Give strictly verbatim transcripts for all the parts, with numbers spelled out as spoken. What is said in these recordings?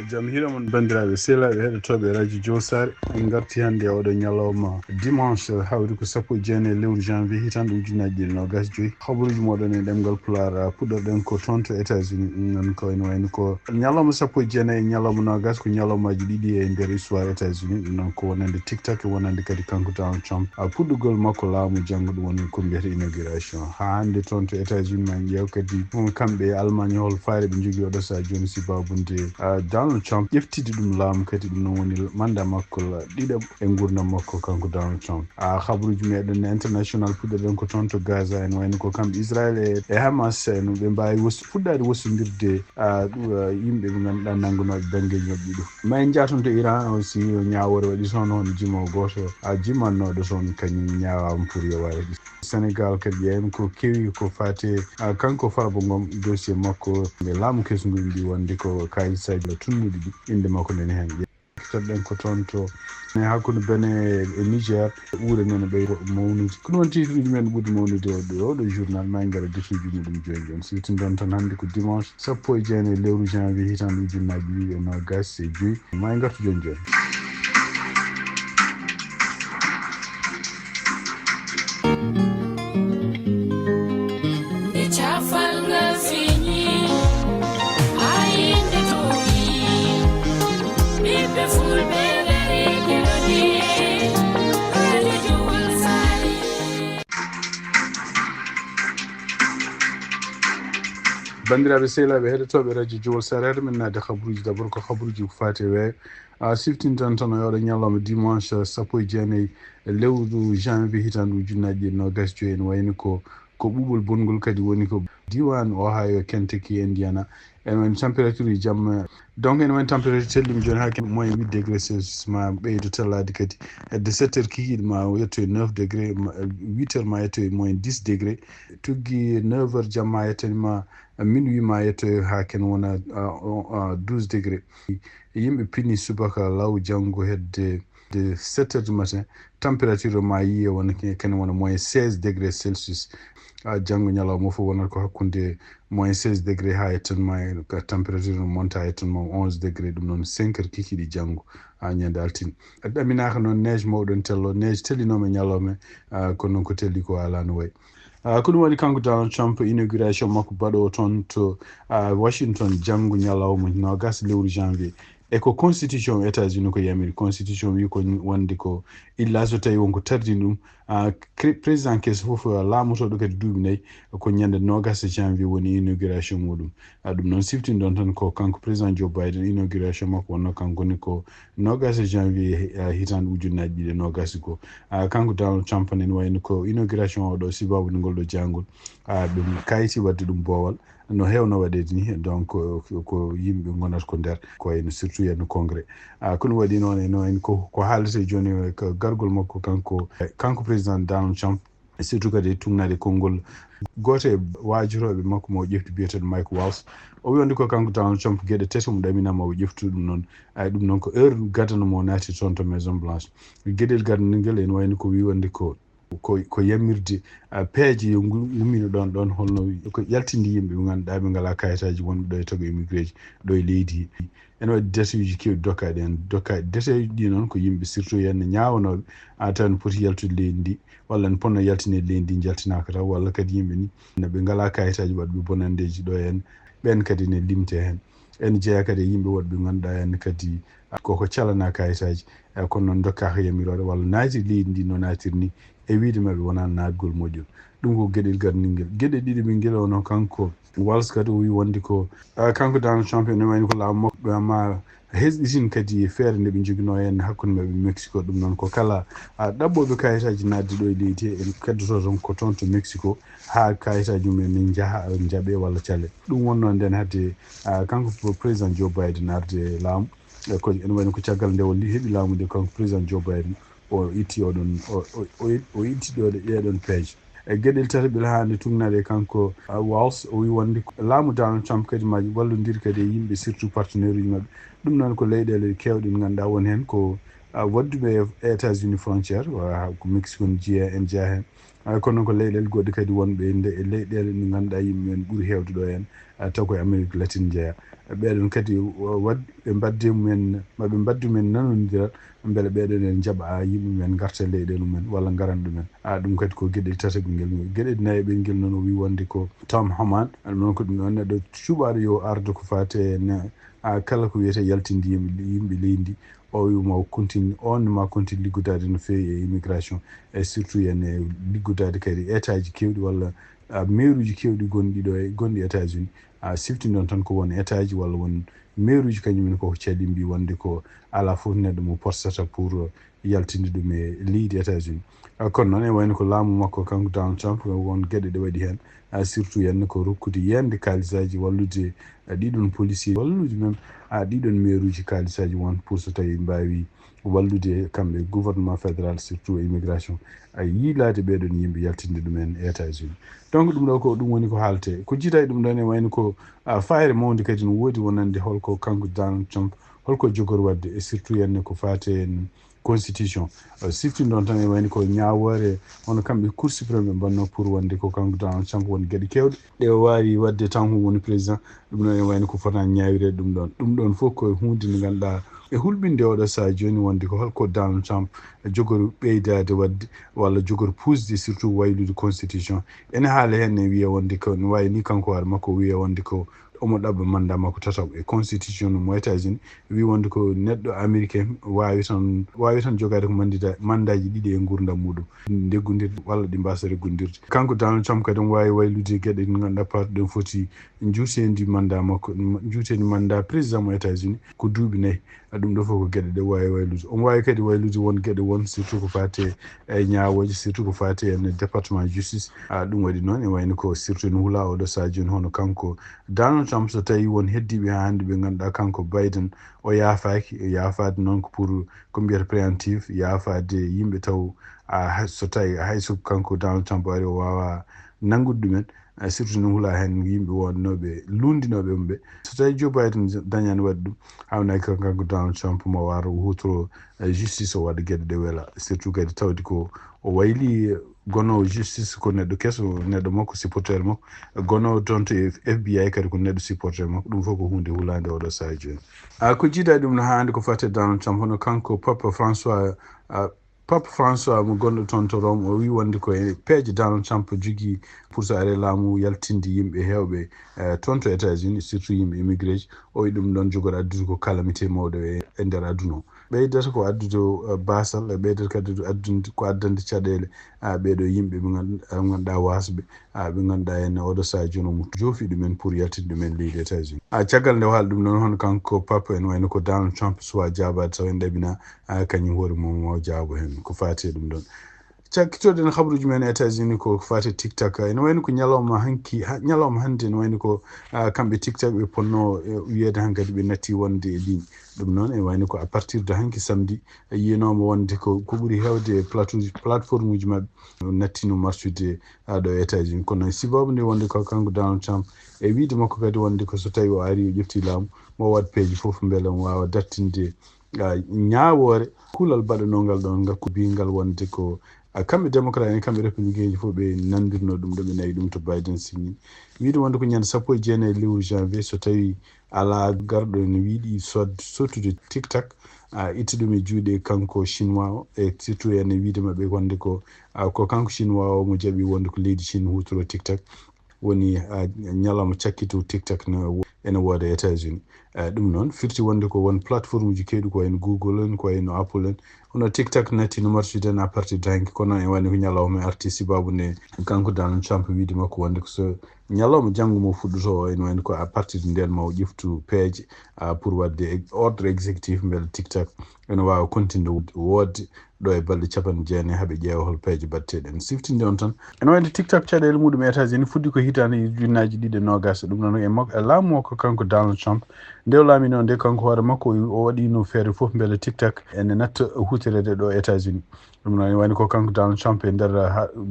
Jam hiira mon, banndiraaɓe sehlaaɓe heɗotooɓe Radio Jowol Saare. En ngarti hannde e oɗo ñalawma dimanche, hawri ko sappo e jeenayi lewru janvier, hitaande ujunnaji ɗiɗi nogas joyi. Habaruuji moɗon e ɗemngal Pulaar, ah, puɗɗorɗen ko toon to États-Unis. Ɗum noon ko ene wayno ko ñalawma sappo e jeenayi e ñalawma nogas, ko ñalawmaaji ɗiɗi e nder histoire États-Unis. Ɗum noon ko wonande TikTok e wonande kadi kanko Donald Trump, ah, puɗɗugol makko laamu janngo, ɗum woni ko mbiyata inauguration. Haa hannde toon to États-Unis, ma en ƴeew kadi kamɓe e Allemagne, hol faayre ɓe njogii oɗo sahaa jooni, si baabunde, ah, Donald Trump ƴeftidi ɗum laamu, kadi ɗum noon woni mandat makko la-, ɗiɗaɓo e nguurndam makko, kanko Donald Trump. Ah, habaruuji meɗen international, puɗɗoɗen ko toon to Gaza, en wayno ko kamɓe Israël e, e Hamas, no ɓe mbaawi wos-, fuɗɗaade wosondirde, ah, ɗu-, ah, yimɓe ɓe ngannduɗaa nanngunooɓe banngeeji maɓɓe ɗum. Ma en njah toon to Iran aussi, ñaawoore waɗi toon, hono jimoowo gooto, ah, jimannooɗo toon, kañum ñaawaama pour yo waɗe. Sénégal kadi ƴeewen ko kewi ko faati, ah, kanko Farba Ngom, dossier makko e laamu kesngu mbi wonde ko kaalisaaji tunnuɗi ɗi, innde makko nani heen. Keɗɗen ko toon to ne hakkunde Benin e Niger, ure nene ɓe mawnude. Ko ɗum woni titre uji men ɓurɗi mawnude e oɗo, oɗo journal. Ma en ngara detuuji muɗum jooni jooni. Siftindon tan hannde ko dimanche sappo e jeenayi lewru janvier hitaande ujunnaaji ɗiɗi e noogas e joyi. Ma en ngartu jooni jooni. Nde cafal ngal feeñi, haa yimɓe toowi, ɓiɓɓe fulɓe ngari keɗoɗi, Radio Jowol Saare. Banndiraaɓe sehlaaɓe heɗotooɓe Radio Jowol Saare, hade men naatde habaruuji, d'abord ko habaruuji ko faati e weeyo. A siftintan tan o yooɗo ñalawma dimanche sappo e jeenayi lewru janvier hitaande ujunnaaji ɗiɗi noogas joyi, ene wayni ko, ko ɓuuɓol bonngol kadi woni ko diiwaan Ohio, Kentucky, Indiana. Ene wayni température e jamma, donc ene wayni température tellima jooni haa ke moins huit degré Celsius, ma ɓeydo tellaade kadi hedde sept heures kikiiɗe ma yetto e neuf degré, ma, huit heures ma yetto e moins dix degré, tuggi neuf heures jamma yettanima minuit ma yetto haa ken wona, ah, ah, douze degré. Yimɓe pini subaka law janngo hedde de sept heures du matin, température ma yiye wona ke-, kene wona moins seize degré Celsius. Ah, janngo ñalawma fof wonata ko hakkunde moins seize degré haa yettan ma, ka température no monta yettan ma onze degré, ɗum noon cinq heures kikiiɗe janngo, ah, ñande altine. Ɗaminaaka noon neige mawɗo ne tello, neige tellinooma ñalawma, ah, kono noon ko telli ko alaa no wayi. Ah, ko ɗum waɗi kanko Donald Trump inauguration makko baɗo toon to, ah, Washington janngo ñalawma noogas lewru janvier. E ko constitution États-Unis ko yamiri, constitution wi ko wonde ko illa so tawi wonko tardini ɗum, ah, cre-, président keso fof, ah, laamotooɗo kadi duuɓi nayi, ko ñande noogas janvier woni inauguration muɗum. Ah, ɗum noon siftinɗon tan ko kanko président Joe Biden inauguration makko wonno kanko woni ko noogas janvier, ah, hitaande ujunnaaji ɗiɗi e noogas ko. Ah, kanko Donald Trump nen wayno ko inauguration o ɗo sibabude ngol ɗo jangol. Ah, ɗum kayti wadde ɗum boowal no heewno waɗeede ni, donc, ko, ko yimɓe ngonata ko nder, ko wayno surtout yenno congrès. Ah, ko ɗum waɗi noon e noon ko, ko haalete jooni ko gargol makko kanko, kanko président Donald Trump, surtout kadi e tuugnaade konngol gooto e waajorooɓe makko mo o ƴefti biyeteeɗo Mike Waltz. O wi wonde ko kanko Donald Trump geɗe tati mo ɗaminama o ƴeftu ɗum noon. Ay, ɗum noon ko heure gadano mo naati toon to Maison Blanche. Geɗel gadano ngel ene wayno ko wi wonde ko, ko, ko yamirde, ah, peeje yo ngu-, ngummino ɗoon, ɗoon holno ko yaltinde yimɓe ɓe ngannduɗaa ɓe ngalaa kayitaaji wonɓe ɗo e tago immigré ji ɗo e leydi. Ene waɗi deteeji keewɗi dokkaaɗi heen. Dokkaaɗi deteeji ɗi noon ko yimɓe surtout heen ne ñaawanooɓe, a tawa ne poti yaltude leydi ndi, walla ne ponno yaltineede leydi ndi, njaltinaaka taw, walla kadi yimɓe ni, no ɓe ngalaa kayitaaji waɗɓe bonanndeeji ɗo heen, ɓeen kadi ne limte heen. Ene jeyaa kadi e yimɓe woɗɓe ngannduɗaa heen kadi koko calanaa kayitaaji, e kono noon ndokkaaka yamiroore walla naati leydi ndi no naatiri ni, e wiyde maɓɓe wonaa naatgol moƴƴol. Ɗum ko geɗel gadningel. Geɗe ɗiɗi ɓe ngel ono kanko Waltz kadi o wi wonde ko, ah, kanko Donald Trump ene wayno ko laamu makko ɗo ma hesɗitin kadi feere nde ɓe njoginoo heen hakkunde maɓɓe Mexico. Ɗum noon ko kala, ah, ɗaɓɓooɓe kayitaaji naatde ɗo e leydi he, en keddoto toon ko toon to Mexico haa kayitaaji mum en njaha, njaɓe walla cale. Ɗum wonnoo ndeen hadde, ah, kanko ko président Joe Biden arde laamu. E ko ene wayno ko caggal nde o li-, heɓi laamu nde kanko président Joe Biden, o itti oɗon, o, o, o, o itti ɗo ɗe-, ɗeɗon peeje. E geɗel tataɓel haande tugnaade e kanko, ah, Waltz, o wi wonde ko laamu Donald Trump kadi ma wallondir kadi e yimɓe, surtout partenaire uji maɓɓe. Ɗum noon ko leyɗeele keewɗe ɗe ngannduɗaa won heen ko, ah, waɗduɓe e États-Unis frontière, wa-, ko Mexico ne jeyaa, en jeyaa heen. Kono ko leyɗeele goɗɗe kadi wonɓe e leyɗeele ɗe ngannduɗaa yimɓe men ɓuri heewde ɗo heen, taw koye Amérique latine njeyaa. Ɓeɗon kadi waɗ ɓe mbadde mumen, maɓe mbaddu men nanondiral, mbele ɓeɗon en njaɓa yimɓe men ngarta e leyɗeele mumen walla ngaran ɗumen. A ɗum kadi ko geɗel tataɓel ngel. Geɗel nayaɓel ngel noon, o wi wonde ko Tom Homan, ɗum noon ko ɗum ɗon neɗɗo cuɓaaɗo yo ardo ko fate ne a kala ko wiyete yaltinde yimɓe yimɓe leydi ndi. O wi ma continue, on ma continue liggodaade no feewi e immigration, e surtout yen e liggodaade kadi état ji kewɗi walla meeruuji kewɗi gonɗi ɗo e gonɗi États-Unis. A sifti noon tan ko won état ji walla won meeruuji kañum en koko caɗi mbi wonde ko ala fof neɗɗo mo porsata pour yaltinde ɗum e leydi États-Unis. Kono noon e wayno ko laamu makko kanko Donald Trump, won geɗe ɗe waɗi heen, surtout heen ko rokkude yeende kaalisaaji, wallude ɗiɗon policier, wallude même ɗiɗon meeruuji kaalisaaji won pour so tawi mbaawi wallude kamɓe gouvernement fédéral, surtout immigration, a yiilaade ɓeɗon yimɓe yaltinde ɗumen e États-Unis. Donc ɗum ɗo ko ɗum woni ko haalte ko jiita e ɗum ɗon e wayno ko fayre mawnde kadi no woodi wonande holko kanko Donald Trump holko jogori waɗde e surtout heen ko faate en constitution. Sifti ɗon tan e wayno ko ñaawoore hono kamɓe Cour suprême ɓe mbanno pour wonde ko kanko Donald Trump woni geɗe kewɗe ɗe o waawi waɗde tan ko woni président. Ɗum ɗon e wayno ko fotani ñaawirede ɗum ɗon. Ɗum ɗon fof ko huunde nde ngannduɗaa e hulɓinde oɗo sahaa jooni wonde ko holko Donald Trump jogori ɓeydaade waɗde walla jogori puusde surtout waylude constitution. Ene haala heen ne wiya wonde ko ne waawi ni kanko hoore makko wiya wonde ko omo ɗaɓɓa mandat makko tataɓo e constitution mo États-Unis wi wonde ko neɗɗo américain waawi tan waawi tan jogaade ko mandita mandaji ɗiɗi e nguurndam muɗum ndeggudir walla ɗi mbasa reggudirde. Kanko Donald Trump kadi omo waawi waylude geɗe ɗe ngannduɗaa parti ɗen foti juutendi mandat makko juutendi mandat président mo États-Unis ko duuɓi nayi. Ɗum ɗo fof ko geɗe ɗe waawi waylude. Omo waawi kadi waylude won geɗe won surtout ko faate e ñaawooje surtout ko faate en département justice. Ɗum waɗi noon e wayno ko surtout no hula oɗo sahaa jooni hono kanko Donald Trump so tawi won heddiiɓe haa hannde ɓe ngannduɗaa kanko Biden o yaafaaki, yaafaade noon ko pour ko mbiyata préemptive yaafaade yimɓe taw so tawi hay so kanko Donald Trump ari o waawa nanngude ɗumen. Surtout no hula heen yimɓe wonnooɓe luundinooɓe mum ɓe so tawi Joe Biden dañaani waɗde ɗum haawnaaki kanko Donald Trump mo waro o hutoro justice o waɗa geɗe ɗe wela surtout kadi tawde ko o wayli gonoowo justice ko neɗɗo keso neɗɗo makko supporteur makko gonoowo toon to F B I kadi ko neɗɗo supporteur makko ɗum fof ko huunde hulaande oɗo sahaa jooni. A ko jiida ɗum no haandi ko fate Donald Trump hono kanko Papa François Pape François mo gonɗo toon to Rome o wi wonde ko e peeje Donald Trump jogii pour so ari laamu yaltinde yimɓe heewɓe toon to États-Unis surtout yimɓe immigré ji o wi ɗum ɗon jogori addude ko calamité mawɗo e nder aduna o. Ɓeydata ko addude baasal e ɓeydata kadi addude ko addande caɗeele ɓeeɗo yimɓe ɓe ngannduɗaa wasɓe ɓe ngannduɗaa heen oɗo sahaa jooni omo joofi ɗumen pour yaltinde ɗumen leydi États-Unis. Caggal nde o haali ɗum ɗon hono kanko Pape en wayno ko Donald Trump suwa jaabaade taw en ɗaɓɓina kañum hoore mum o jaabo heen ko faati e ɗum ɗon. Cakkitoɗen habruuji men États-Unis ko faati TikTok ene wayno ko ñalawma hanki ñalawma hannde ene wayno ko kamɓe TikTok ɓe ponno wiyeede hankadi ɓe natti wonde e ligne. Ɗum noon ene wayno ko à partir de hanki samedi yiyanooma wonde ko ko ɓuri heewde plateau plateforme uji maɓɓe nattino marsude ɗo e États-Unis kono sibabu nde wonde ko kanko Donald Trump e wiide makko kadi wonde ko so tawi o ari o ƴefti laamu mo waɗ peeje fof mbele omo waawa dartinde ñaawoore kulal baɗanongal ɗon ngakku bingal wonde ko kamɓe démocrate en kamɓe républicain ji fof ɓe nandirno ɗum ɗo ɓe nawi ɗum to Biden signi wiide wonde ko ñande sappo e jeenayi lewru janvier so tawi ala garɗo ne wiiɗi sod sottude TikTok itti ɗum e juuɗe kanko chinois o e surtout ene wiide maɓɓe wonde ko ko kanko chinois o mo jaɓi wonde ko leydi Chine hutoro TikTok woni ñalawma cakkito TikTok no ene wooda États-Unis. Ɗum noon firti wonde ko won plateforme uji kewɗi ko wayno Google en ko wayno Apple en hono TikTok natti no marsude en à partir de hanki kono en wayno ko ñalawma arti sibabu nde kanko Donald Trump wiide makko wonde ko so ñalawma janngo mo fuɗɗoto o ene wayno ko à partir de nden ma o ƴeftu peeje pour waɗde ordre exécutif mbele TikTok ene waawa continde woodde ɗo e balɗe capanɗe jeenayi haɓe ƴeewa hol peeje baɗteɗe en siftinde on tan. Ene wayde TikTok caɗeele muɗum e États-Unis fuɗɗi ko hitaande ujunnaaji ɗiɗi e noogaas ɗum noon e makko e laamu makko kanko Donald Trump nde o laamino nde kanko hoore makko o waɗino feere fof mbele TikTok ene natta huutoreede ɗo États-Unis. Ɗum noon wayno ko kanko Donald Trump e nder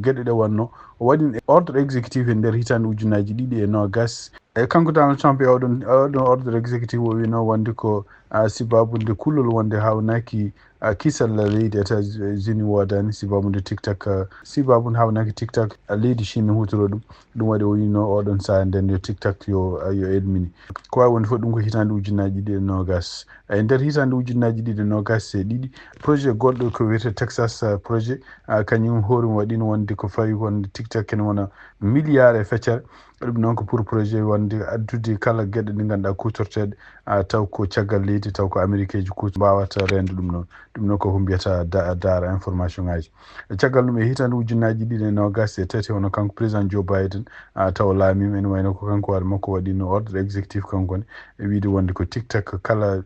geɗe ɗe wonno o waɗi ordre exécutif e nder hitaande ujunnaaji ɗiɗi e noogaas e kanko Donald Trump e oɗon oɗon ordre exécutif o wino wonde ko a sibabu nde kullol wonde hawnaaki a kisal leydi États-Unis woodani sibabu nde TikTok a sibabu nde hawnaaki TikTok a leydi Chine hutoro ɗum. Ɗum waɗi o yino oɗon saha nden yo TikTok yo yo edmini. Ko wawi wonde fof ɗum ko hitande ujunnaji ɗiɗi e nogas. E nder hitande ujunnaji ɗiɗi e nogas e ɗiɗi, projet goɗɗo ko wiyete Texas projet, kañum hoore mum waɗino wonde ko fawi wonde TikTok ene wona milliard e feccere. Ɗum noon ko pour projet wonde addude kala geɗe ɗe ngannduɗaa kutorteeɗe taw ko caggal leydi taw ko américain ji kuuto mbawata rende ɗum noon. Ɗum noon koko mbiyata daara information ngaji. E caggal ɗum e hitande ujunnaji ɗiɗi e nogas e tati hono kanko président Joe Biden taw laamima ene wayno ko kanko waɗa makko waɗino ordre exécutif kanko ne e wiide wonde ko TikTok kala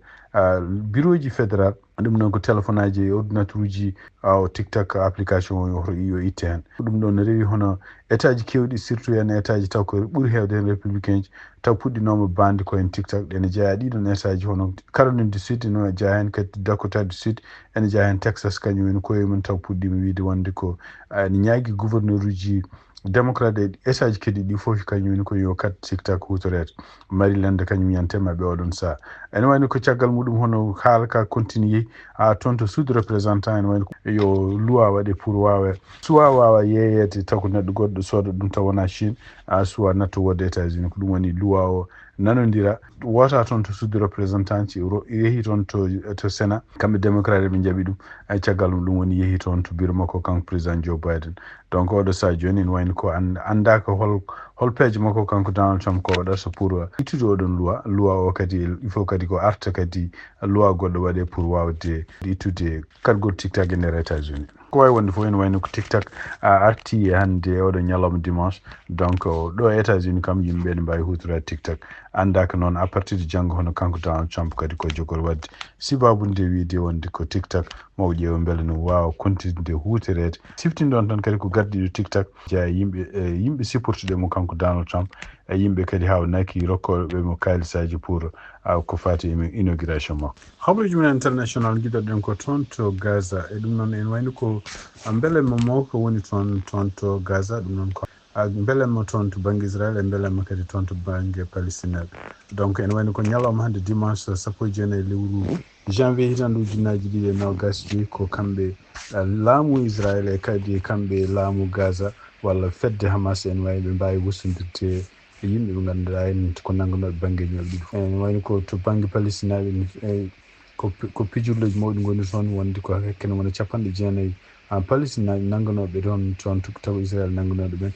bureau ji fédéral ɗum noon ko téléphone aji e ordinateur uji aw TikTok application o yo itte heen. Ɗum ɗoon rewi hono état ji kewɗi surtout heen état ji taw ko ɓuri heewde heen républicain ji taw puɗɗinooma bande ko heen TikTok. Ɗene jeyaa ɗiɗon état ji hono Caroline du Sud ene jeyaa heen kadi Dakota du Sud ene jeyaa heen Texas kañum en koye mum taw puɗɗiima wiide wonde ko ene ñaagi gouverneur uji démocrate e état ji kadi ɗi fof kañum woni ko yo kat TikTok hutoreede. Maryland kañum yante maɓɓe oɗon saha ene wayno ko caggal muɗum hono haala ka continue yehi a toon to sud représentant ene wayno yo loi waɗe pour wawe soit wawa yeeyeede taw ko neɗɗo goɗɗo sooda ɗum taw wona Chine a soit natto wodde États-Unis ko ɗum woni loi o nanodira wota toon to sud représentant ci yehi toon to to Sénat kamɓe démocrate ɓe jaɓi ɗum. Ay caggal mum ɗum woni yehi toon to bureau makko kanko président Joe Biden. Donc oɗo saha jooni ene wayno ko anndaaka hol hol peeje makko kanko Donald Trump ko waɗata pour ittude oɗon loi loi o kadi il faut kadi ko arta kadi loi goɗɗo waɗe pour wawde ittude katgol TikTok e nder États-Unis. Ko wawi wonde fof ene wayno ko TikTok a arti e hannde e oɗo ñalawma dimanche. Donc ɗo e États-Unis kam yimɓe ene mbawi hutorade TikTok. Anndaaka noon à partir de janngo hono kanko Donald Trump kadi ko jogol wadde sibabu nde wiide wonde ko TikTok maw ƴeewa mbele no wawa continude hutoreede. Siftinɗon tan kadi ko gardiiɗo TikTok jeya yimɓe e yimɓe supportude mo kanko Donald Trump e yimɓe kadi hawnaki rokkoɓe mo kalisaji pour ko fati e inauguration makko. Habruji men international giɗoɗen ko toon to Gaza e ɗum noon en wayno ko mbele mo mawko woni toon toon to Gaza ɗum noon ko mbele mo toon to banggue Israël e mbele mo kadi toon to banggue Palestine. Donc ene wayno ko ñalawma hannde dimanche sappo e jeenayi lewru janvier hitande ujunnaji ɗiɗi e nogas joyi ko kamɓe laamu Israël e kadi kamɓe laamu Gaza walla fedde Hamas en wawi ɓe mbawi wusodirde e yimɓe ɓe ganduɗa en ko nangunoɓe banggueji mabɓe ɗiɗi fof ene wayno ko to banggue Palestinaɓe ko pijirloji mawɗi goni toon wonde ko hakkene wona capanɗe jeenayi en Palestinaɓe nangunoɓe toon toon taw Israël nangunoɗo ɓen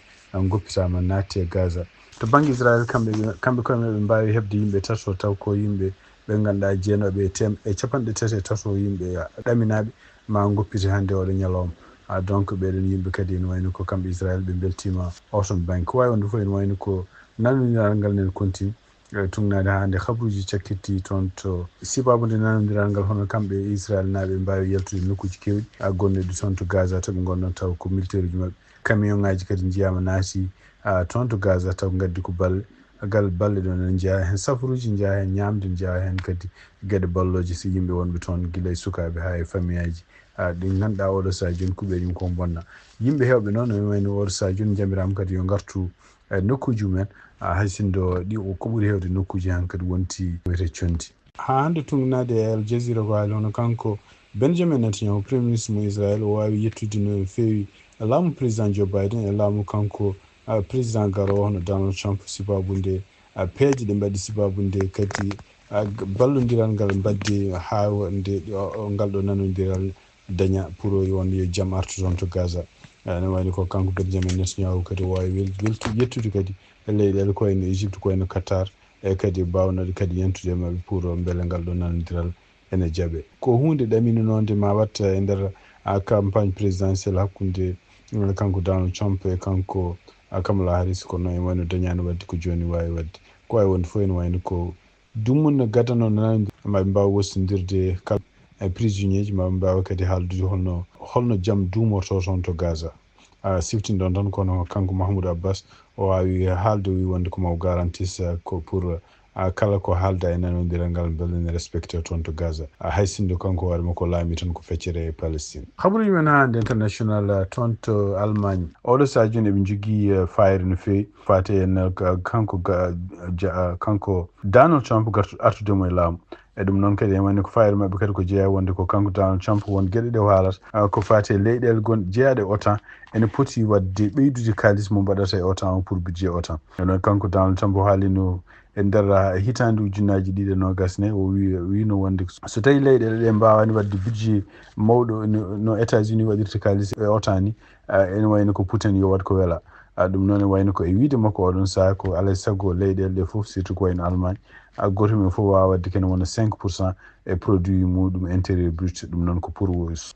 goppitama natti e Gaza. To banggue Israël kamɓe kamɓe koye mumen ɓe mbawi heɓde yimɓe tato taw ko yimɓe ɓe ganduɗa jeenoɓe e tem e capanɗe tati e tato yimɓe ɗaminaɓe ma goppite hannde oɗo ñalawma. A donc ɓeɗon yimɓe kadi ene wayno ko kamɓe Israël ɓe beltima oton banggue ko wawi wonde fof ene wayno ko nanodiral ngal nen continue. Tungnade ha nde habruji cakkitti toon to sibabu nde nanodiral ngal hono kamɓe Israël naɓe mbawi yaltude nokkuji kewɗi a gonnoɗi toon to Gaza to ɓe gonno taw ko militaire uji mabɓe camion ngaji kadi jiyama naati toon to Gaza taw gaddi ko balle gal balle ɗo ne jeeya heen safaruuji jeeya heen ñaamde jeeya heen kadi geɗe ballooje si yimɓe wonɓe toon gila e sukaaɓe haa e famiyaaji ɗi ngannduɗaa oɗo sahaa jooni kuɓeeje mum ko bonna. Yimɓe heewɓe noon ene wayno oɗo sahaa jooni njamiraama kadi yo ngartu e nokkuuji mumen hay sinno ɗi ko ɓuri heewde nokkuuji heen kadi wonti wiyetee conndi. Haa hannde tuugnaade e Al Jazeera ko haali hono kanko Benjamin Netanyahu, Premier Ministre mo Israel, o waawi yettude no feewi laamu Président Joe Biden e laamu kanko Président garoowo hono Donald Trump, sibaabu nde peeje ɗe mbaɗi, sibaabu nde kadi ballondiral ngal mbaɗde haa nde ngal ɗo nanondiral daña pour won yo jam artu toon to Gaza. Ene wayno ko kanko Benjamin Netanyahu kadi o waawi wel- weltu- yettude kadi e leyɗeele ko wayno Égypte, ko wayno Qatar, e kadi mbaawnooɗo kadi yentude e maɓɓe pour mbele ngal ɗo nanondiral ene jaɓe. Ko huunde ɗamininoonde ma watta e nder a campagne présidentielle hakkunde kanko Donald Trump e kanko a Kamala Harris kono en wayno dañaano wadde ko jooni waawi wadde. Ko waawi wonde fof ene wayno ko dumunna gadano nanondiral maɓe mbaawa wostondirde kala e prisonnier ji maɓe mbaawa kadi haaldude holno holno jam duumorto toon to Gaza. A siftinɗon tan kono kanko Mahmoud Abbas o waawi haalde o wi wonde ko maw garantis ko pour a kala ko haalda e nanondiral ngal mbele ne respecte toon to Gaza. A hay sinno kanko hoore makko laami tan ko feccere e Palestine. Habaruji men haa hannde international toon to Allemagne oɗo sahaa jooni eɓe njogii fayre no feewi faate en kanko kanko Donald Trump gartu artude mo e laamu. E ɗum noon kadi, en wayno ko fayre maɓɓe kadi ko jeyaa wonde ko kanko Donald Trump won geɗe ɗe o haalata, ah, ko faati e leyɗeele gonɗe jeyaaɗe e OTAN, ene poti waɗde ɓeydude kaalis mo mbaɗata e OTAN o pour budget OTAN. E noon kanko Donald Trump o haalino e nder, ah, hitaande ujunnaaji ɗiɗi e noogas ne, o wi-, wiino wonde so tawi leyɗeele ɗe mbaawani waɗde budget mawɗo no, no États-Unis waɗirta kaalis e OTAN ni, ah, ene wayno ko puten yo waɗ ko wela. Ah, ɗum noon e wayno ko e wiide makko oɗon sahaa ko alay sago leyɗeele ɗe fof, surtout ko wayno Allemagne, ah, gooto men fof waawa waɗde kene wona cinq pour cent e produit muɗum intérieur brut. Ɗum noon ko pour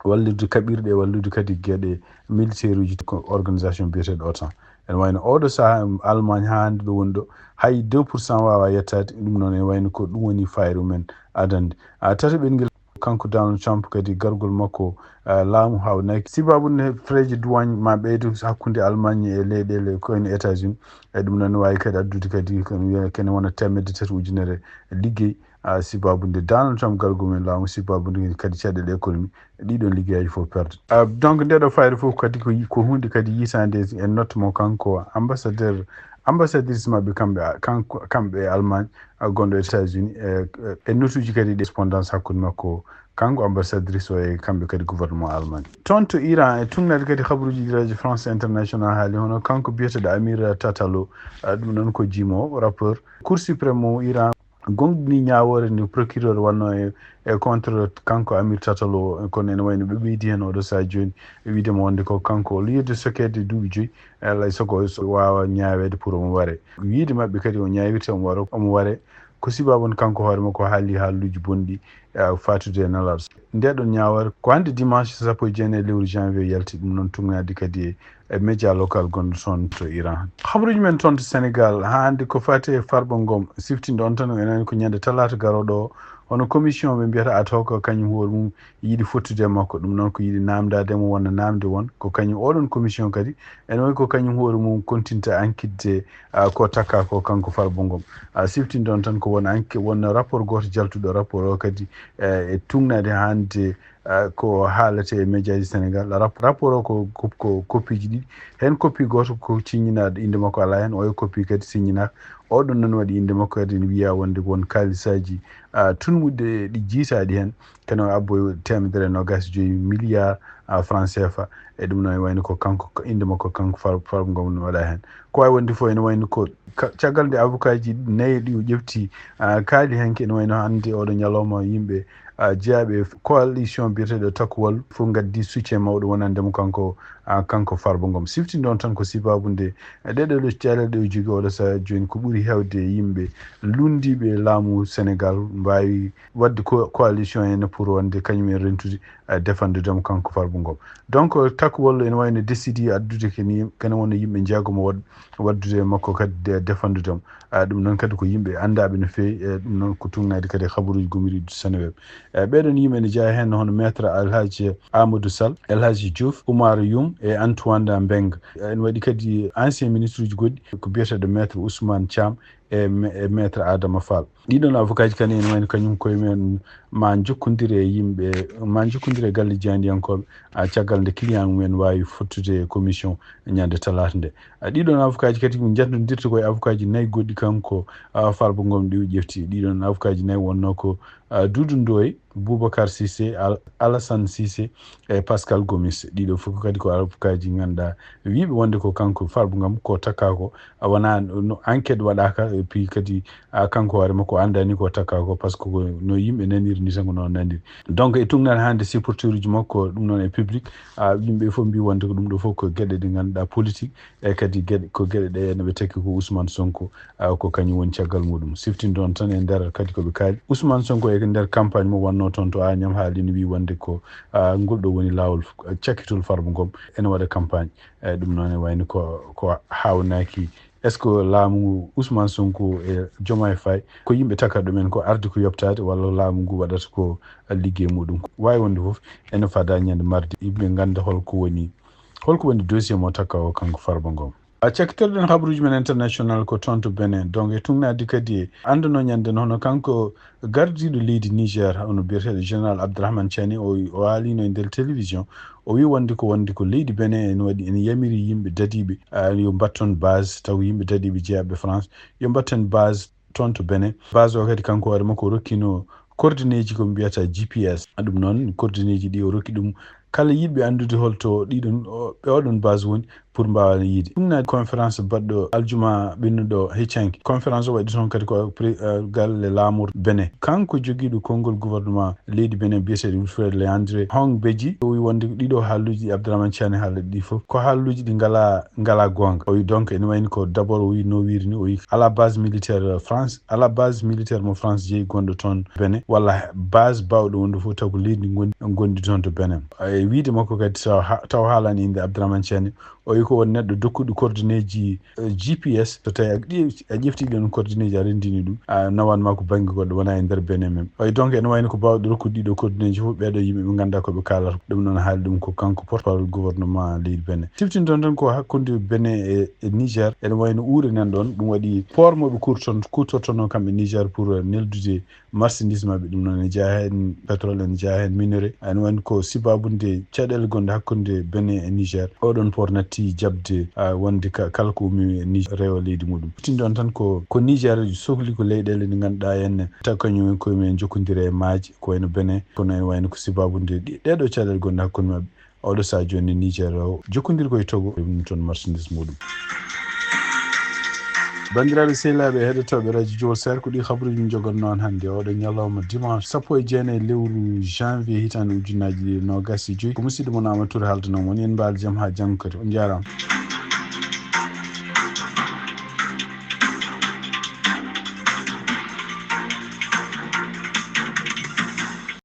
wallirde kaɓirɗe e wallirde kadi geɗe militaire uji ko organisation biyeteeɗo OTAN. Ene wayno oɗo sahaa Allemagne haa hannde ɗo woni ɗo hay deux pour cent waawa yettaade. Ɗum noon ene wayno ko ɗum woni fayre men adande. Ah, tataɓel ngel kanko Donald Trump kadi gargol makko, ah, laamu haawnaki. Sibabu nde freeje douane ma ɓeydo hakkunde Allemagne e leyɗeele ko wayno États-Unis. E ɗum noon waawi kadi addude kadi ko wiya kene wona teemedde tati ujunere liggey. Ah, sibabu nde Donald Trump gargol men laamu, sibabu nde kadi caɗeele économie, ɗiɗon liggeyaaji fof perde. Ah, donc nde ɗo fayre fof kadi ko yi-, ko hunde kadi yitaande e note mo kanko ambassadeur, ambassadrice maɓɓe kamɓe, a-, kanko, kamɓe e Allemagne, ah, gonɗo États-Unis, e, e notuuji kadi ɗi correspondance hakkunde makko kanko ambassadrice o e kamɓe kadi gouvernement Allemagne. Toon to Iran e tuŋnaade kadi habaruuji ɗi radio France International haali, hono kanko biyeteeɗo Amir Tatalo, ah, ɗum noon ko jimo rappeur Cour suprême mo Iran gonɗini ñaawoore nde procureur wanno e, e contre kanko Amir Tatalo o, kono ene wayno ɓe ɓeydi heen oɗo sahaa jooni e wiide mo wonde ko kanko o liyirde sokeede duuɓi joyi, alay sago o so waawa ñaaweede pour omo ware. Wiide maɓɓe kadi o ñaawirte omo waro, omo ware, ko sibabu on kanko hoore makko haali haaluuji bonɗi, eh, faatude e nelaaɗo. Nde ɗon ñaawoore ko hannde dimanche sappo e jeenayi lewru janvier yalti, ɗum noon tuŋnaade kadi e, e média local gonɗo toon to Iran. Habaruuji men toon to Sénégal, haa hannde ko faati e Farba Ngom, siftinde on tan, enen ko ñande talaata garooɗo o, hono commission ɓe mbiyata ad hoc, kañum hoore mum yiɗi fottude e makko. Ɗum noon ko yiɗi naamndaade mo wonno naamnde won, ko kañum oɗon commission kadi, ene wayi ko kañum hoore mum kontinta enquête, ah, ko takka ko kanko Farba Ngom. Ah, siftinde on tan ko won enquête, won rapport gooto jaltuɗo rapport o kadi, eh, e tuŋnaade hannde, ah, ko haalete e médiaji Sénégal. Rap-, rapport o ko, ko, ko koppiiji ɗiɗi. Heen koppi gooto ko siññinaaɗo, innde makko alaa heen, oyo koppi kadi siññinaaka. Oɗon noon waɗi innde makko kadi ne wiya wonde won kaalisaaji, ah, tunmuɗe ɗi jiitaaɗi heen, kene o abbo teemedere e noogaas e joyi milliard, ah, franc C F A. E ɗum noon e wayno ko kanko, ko innde makko kanko Far-, Farba Ngom no waɗa heen. Ko wawi wonde fof ene wayno ko ka-, caggal nde avocat ji nayi ɗi o ƴefti, ah, kaali hanki ene wayno hannde oɗo ñalawma yimɓe, ah, jeyaɓe coalition biyeteɗo Takku Wallu fof gaddi soutien mawɗo wonande mo kanko, ah, kanko Farba Ngom. Siftinde on tan ko sibabu nde, eh, ɗeɗo ɗo caɗeele ɗe o jogii oɗo sahaa jooni ko ɓuri hewde yimɓe lunndiiɓe laamu Sénégal mbawi waɗde co-, coalition henne pour wonde kañum en rentude, eh, défendude mo kanko Farba Ngom. Donc, Takku Wallu ene wayno décidi addude kene, kene wonno yimɓe jeegom o waɗ-, waddude e makko kadi de-, défendude mo. Ah, ɗum noon kadi ko yimɓe anndaɓe no feewi, e ɗum noon ko tuŋnaade kadi habaruuji gomiriiɗi Seneweb. E ɓeɗon yimɓe ne jeyaa heen hono Maître Alhaji Amadou Sall, Elhaji Diouf, Oumar Youm e Antoine Mbengue. Ene waɗi kadi ancien ministre uji goɗɗi ko biyeteɗo Maître Ousmane Thiam e me-, e Maître Adama Fall. Ɗiɗon avocat ji kadi ene wayno kañum koye mumen ma jokkondire e yimɓe, ma jokkondire e galle jeyandiyankooɓe, ah, caggal nde client mumen waawi fottude e commission ñande talaata nde. Ah, ɗiɗon avocat ji kadi ko janndodirta koye avocat ji nayi goɗɗi kanko, ah, Farba Ngom ɗi o ƴefti. Ɗiɗon avocat ji nayi wonno ko, ah, Doudou Ndoye, Boubacar Cissé, Al-, Alassane Cissé e Pascal Gomis. Ɗiɗo fof kadi ko avocat ji ngannduɗaa wiiɓe wonde ko kanko Farba Ngom ko takka ko, ah, wona no enquête waɗaaka, et puis kadi, ah, kanko hoore makko anndani ko takka ko, par ce que ko no yimɓe naniri ni tan ko noon naniri. Donc e tuŋnal hannde supporter uji makko, ɗum noon e public, ah, yimɓe fof mbi wonde ko ɗum ɗo fof ko geɗe ɗe ngannduɗaa politique, e kadi geɗe, ko geɗe ɗe no ɓe takki ko Ousmane Sonko, ah, ko kañum woni caggal muɗum. Siftinde on tan e nder kadi ko ɓe kaali. Ousmane Sonko e nder campagne mo wonno toon to Agnam haali no wi wonde ko, ah, ngol ɗo woni laawol, ah, cakkitol Farba Ngom ene waɗa campagne. E ɗum noon e wayno ko, ko haawnaki. Est-ce que laamu ngu Ousmane Sonko e Diomaye Faye ko yimɓe takka ɗumen ko ardi ko yoptaade walla laamu ngu waɗata ko liggey muɗum? Ko waawi wonde fof ene fada ñande mardi yimɓe ngannda holko woni, holko woni dossier mo takka o kanko Farba Ngom. A cakkitoɗen habaruuji men international ko toon to Benin. Donc e tuŋnaade kadi e anndano ñande hono kanko gardiiɗo leydi Niger, hono biyeteeɗo Général Abdourahmane Tiani, o, o haalino e nder télévision, o wi wonde ko wonde ko leydi Benin ene waɗi, ene yamiri yimɓe dadiiɓe, ah, yo mbatton base, taw yimɓe dadiiɓe jeyaɓe France, yo mbatton base toon to Benin. Base o kadi kanko hoore makko o rokkino Coordonnéeji ko mbiyata G P S. Ɗum noon, coordonnéeji ɗi o rokki ɗum kala yiɗɓe anndude holto ɗiɗon, o-, ɓe oɗon base woni pour mbaawa yiide. Ɗum na conférence baɗɗo aljuma ɓennuɗo heccanki. Conférence o waɗi toon kadi ko pré-, eh, galle laamor Benin. Kanko jogiiɗo konngol gouvernement leydi Benin biyeteeɗo Wilfred Léandre Hong Beji, o wi wonde ɗiɗo haalluuji ɗi Abdourahmane Tiani haala ɗi fof ko haalluuji ɗi ngala, ngala goonga. O wi donc ene wayni ko d'abord o wi no wiiri ni, o wi ala base militaire France, ala base militaire mo France jeeyi gonɗo toon Benin, walla base baawɗo wonde fof taw ko leydi ngon-, gonɗi toon to Benin. E wiide makko kadi taw ha-, taw haalani innde Abdourahmane Tiani, o wi ko won neɗɗo dokkuɗo coordonnéeji, eh, G P S, so tawi a ɗi-, a ƴefti ɗon coordonnéeji a renndini ɗum, a nawan ma ko bannge goɗɗo wona e nder Benin même. Oy donc ene wayno ko baawɗo rokkude ɗiɗo coordonnéeji fof ɓeeɗo yimɓe ɓe ngannduɗaa ko ɓe kaalata. Ɗum noon haali ɗum ko kanko porte-parole gouvernement leydi Benin. Siftinton tan ko hakkunde Benin e, e Niger, ene wayno uure nan ɗon, ɗum waɗi port mo ɓe kuurton-, kuutortonoo kamɓe Niger pour, eh, neldude marchandise maɓɓe, ɗum noon ene jeyaa heen pétrole, ene jeyaa heen minerai. Ene wayno ko sibaabu nde caɗeele gonɗe hakkunde Benin e Niger. Oɗon port natti jaɓde, ah, wonde ka-, kala ko ummi e Niger rewa leydi muɗum. Tinɗon tan ko, ko Niger sohli ko leyɗeele ɗe ngannduɗaa heen taw kañum en koye mumen jokkondire e maaje, ko wayno Benin, kono ene wayno ko sibaabu nde ɗi-, ɗeeɗo caɗeele gonɗe hakkunde maɓɓe. Oɗo sahaa jooni Niger o jokkondirgo e Togo, ɗum toon marchandise muɗum. Banndiraaɓe sehilaaɓe heɗotooɓe Radio Jowol Seer, ko ɗi habaruuji min njogannoo on hannde oɗo ñalawma dimanche sappo e jeenayi lewru janvier hitaande ujunnaaji ɗiɗi e noogaas e joy. Ko musidɗo mon Amadou Touré haaldanoo mon. En mbaal jam haa janngo kadi. On njaaraama.